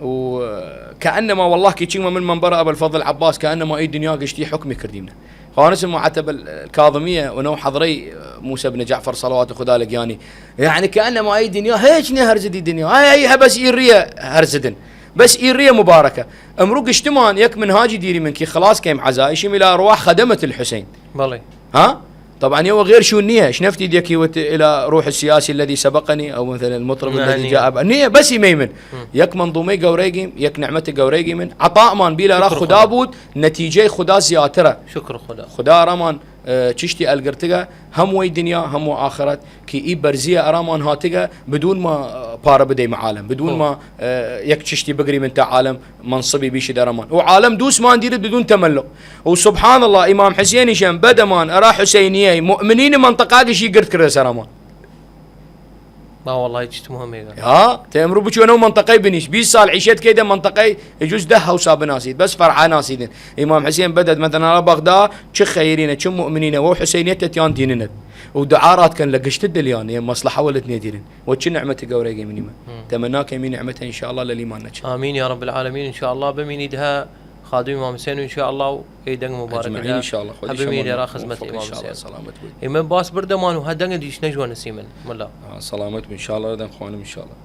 و کەئەنەما وەڵڵاه کی چیمە من مەنبەرە ئەبەلفەضل عەباس، کەئەنەما ئی دنیا گشتی حوکمی کردیمنە. خوانسم معتبە الکاظمیە و نەو حەضرەی موسا بن جەعفەر صەڵەوات خودا لە گیانی. یەعنی کەئەنەما ئی دنیا هیچ نیە هەرزدی دنیا. ئای، ئای، هە بەس ئی ڕیە هەرزدن. بەس ئی ڕیە مبارەکە. ئمڕوو گشتمان یەک منهاجی دیریمن کی خڵاس کەیم عەزا، ئیشیم ئیلا ئەرواح خەدەمەت الحسین. بەڵێ. ها؟ طبعا یەوە غێر شوون نیە، شنەفتی دێکی وت إلى روح السياسي الذي سبقني، أو مثلا المطرب الذي جاء بعد. نیە، بەسی مەیمن. یەک مەنظومەی گەورەیگیم، یەک نعمەت گەورەیگیمن. عەتامان بیلە ئەرا خودا بود، نەتیجەی خودا زیاترە. شکر خودا. خودا ئەرامان، ئە، چشتی ئەلگرتگە، هەم وەی دنیا، هەم وە ئاخرەت، کی ئی بەرزیە ئەرامان هاتگە، بدون ما، ئە، پارە بدەیم عالم، بدون ما، ئە، یەک چشتی بگریمن تا عالم منصبی بیشی دەرەمان. و عالم دووسمان دیرد بدون تملق. و سبحان الله، ئیمام حسینیشم بەدەمان ئەرا حسینیەی مؤمنین منطقاگشی گرد کردە سەرەمان. ما والله چتم هەمێگە. ها؟ تە ئمڕوو بچوەنە و منطقەی بنیش. بیست سال عیشێت کەیدە منطقەی جوز دە هەوسا بناسید. بەس فەرعا ناسیدن. ئیمام حسین بەدەد مەدەناڵە بەغدا چ خەیرینە، چ مؤمنینە، و حسینیەت تەتیان دیننت. و دعا رات کەن لە گشت دلیان، یە مەسلحە وەلت نێدیرن. و چ نعمەت گەورەیگی منیمە. تەمەنا کەمی نعمەتە ان شاء الله لە لیمان نەچە. آمین یا رب العالمین، ان شاء الله بمینید هە خادم امام حسین ان شاء الله و ای دەنگ مبارک اجمعین ان شاء الله. خودی هە بمینید شما را خدمت موفق ان امام شاء الله. حسین. سلامت بود. ئیمە باس بردەمان و هە دەنگ دیش نەجوان نسیمن. ملا. آه، سلامت بو ان شاء الله. دەنگ خوانم ان شاء الله.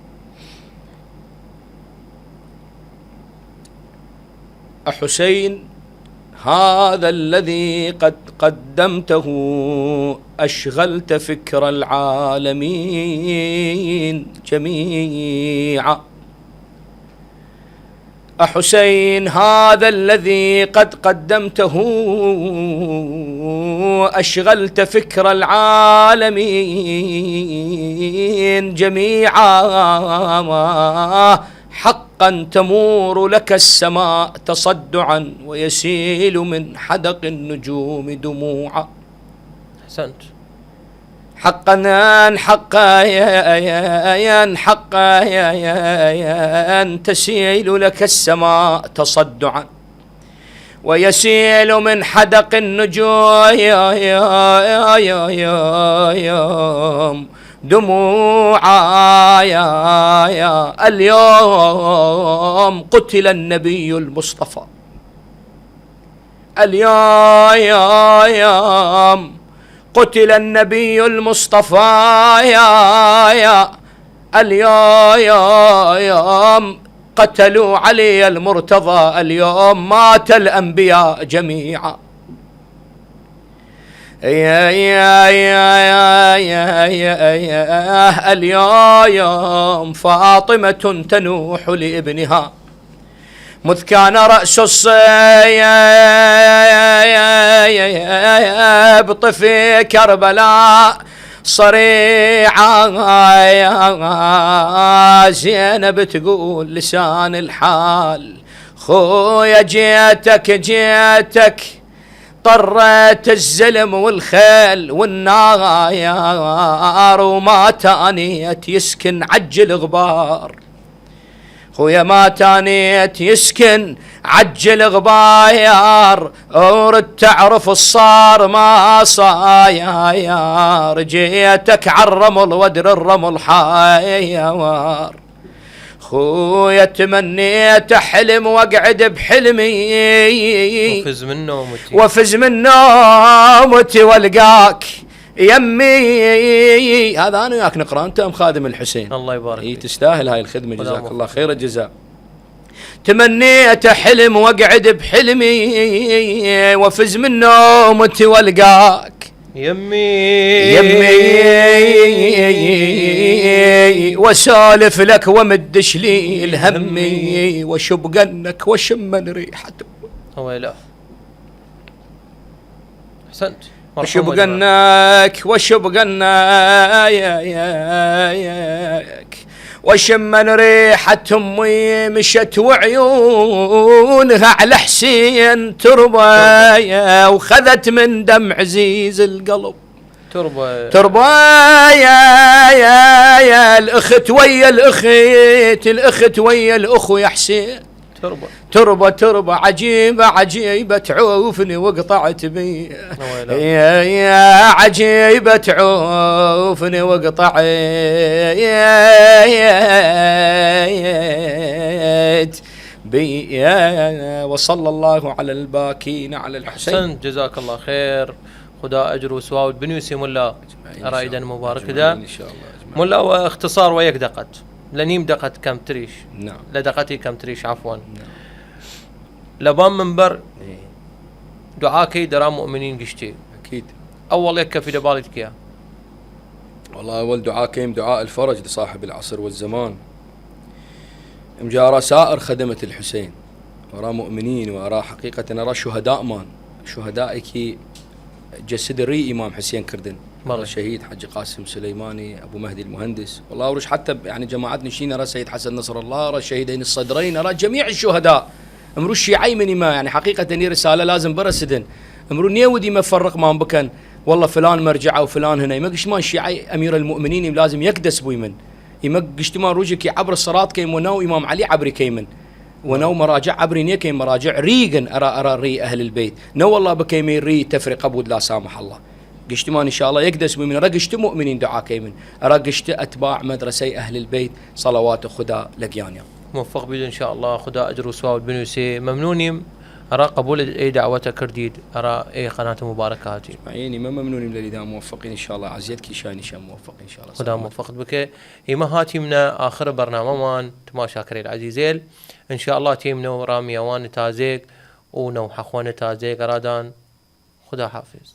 أحسين، هذا الذي قد قدمته أشغلت فكر العالمين جميعا. أحسين، هذا الذي قد قدمته أشغلت فكر العالمين جميعا. حقا تمور لك السماء تصدعا ويسيل من حدق النجوم دموعا. أحسنت. حقا، حقا، حقا تسيل لك السماء تصدعا ويسيل من حدق النجوم دموعا. اليوم قتل النبي المصطفى. اليوم قتل النبي المصطفى. يا، يا. اليوم قتلوا علي المرتضى. اليوم مات الأنبياء جميعا. يا، يا، يا، يا، يا، يا، يا. اليوم فاطمة تنوح لابنها. مذ كان رأس السيبط في كربلاء صريعا. زينب تقول لسان الحال: خويا جيتك، جيتك، طريت الزلم والخيل والنار، وما تانيت يسكن عج الغبار. خويا ما تانيت يسكن عج الغبار، ورد تعرف الصار ما صاير. جيتك عالرمل ودر الرمل حيوار. خويا تمنيت حلم واقعد بحلمي. وفز من نومتي. وفز من نومتي والقاك يمي. هذا أنا وياك نقرأ، أنت أم خادم الحسين. الله يبارك إي، فيك. تستاهل هاي الخدمة، خدا جزاك موفق. الله خير الجزاء. تمنيت حلم واقعد بحلمي، وفز من نومتي والقاك يمي. يمي، وسولف لك ومدش لي الهمي، وشبقنك وشمن ريحة. أويلا. أحسنت. مرحوم وشبقنك، وشبقنك، وشمن ريحة أمي مشت وعيونها على حسين تربة، وخذت من دم عزيز القلب تربة. تربة، يا، يا، يا الأخت ويا الأخت، الأخت ويا الأخو يا حسين. تربة. تربة، تربة عجيبة، عجيبة تعوفني وقطعت بي. يا، يا عجيبة تعوفني وقطعت بي. وصلى الله على الباكين على الحسين. أحسنت، جزاك الله خير. خدا ئەجر و سواوت بنویسی ملا. ئەرا ئیدەن مبارک دا. ملا، وە اختصار وە یەک دەقەت، لە نیم دەقەت کەمتریش. نعم. لە دەقەتی کەمتریش، عەفوەن. نعم. لە بان منبەر دوعا کەی دەرا مؤمنین گشتی. ئەکید. ئەوەڵ یەک کەفی دە باڵیت کیا؟ والله ئەوەڵ دوعا کەیم، دعاء الفرج لصاحب العصر والزمان. ئمجا ئەرا سائر خدمة الحسين، وەرا مؤمنین، وەرا حقیقەتەن ئەرا شوهەدائمان، شوهەدائێکی جسد ری ئیمام حسین کردن. بەڵێ. شەهید حاجی قاسم سلیمانی، ئەبو مەهدی المهندس. والله ئەوروژ حتی، یعنی، جەماعەت نشین ئەرا سید حەسەن نەسرەڵڵا، ئەرا شەهیدەین سەدرەین، ئەرا جەمیع شوهەدا. ئمروو شیعەی منی ما، یعنی، حقیقەتەن ئی رسالە لازم برەسدن. ئمروو نیەودی مە فەرقمان بکەن، والله فلان مرجعە و فلان هنە. ئیمە گشتمان شیعەی ئەمیر المؤمنینیم، لازم یەک دەس بویمن. ئیمە گشتمان رووژێکی عەبر سەرات کەیم وە ناو ئیمام عەلی عەبری کەیمن. وە ناو مەراجع عەبری نیەکەیم، مەراجع ریگن ئەرا، ئەرا ری ئەهل البەیت. نە والله بکەیمەی ری تەفرقە بود لا سامح الله. گشتمان ان شاء الله یەک دەس بویمن، ئەرا گشت مؤمنین دوعا کەیمن. ئەرا گشت ئەتباع مەدرەسەی ئەهل البەیت صلوات خدا لە گیانیان. موفق بیت ان شاء الله، خدا ئەجر و سواوت بنویسێ. مەمنونیم ئەرا قبول ئەی دعوەتە کردید، ئەرا ئەی قەنات مبارک هاتی. ئەینی مە مەمنونیم لەلیدا، موفقین ان شاء الله، عزیەت کیشانیشە موفق ان شاء الله. خدا سلامت. موفقت بکە. ئیمە هاتیمنە ئاخر بەرنامەمان، تماشاکەرەیل عزیزەیل. ان شاء الله تیمنەو ئەرا میوان تازەیگ و نەوحەخوەن تازەیگ ئەرادان. خدا حافظ.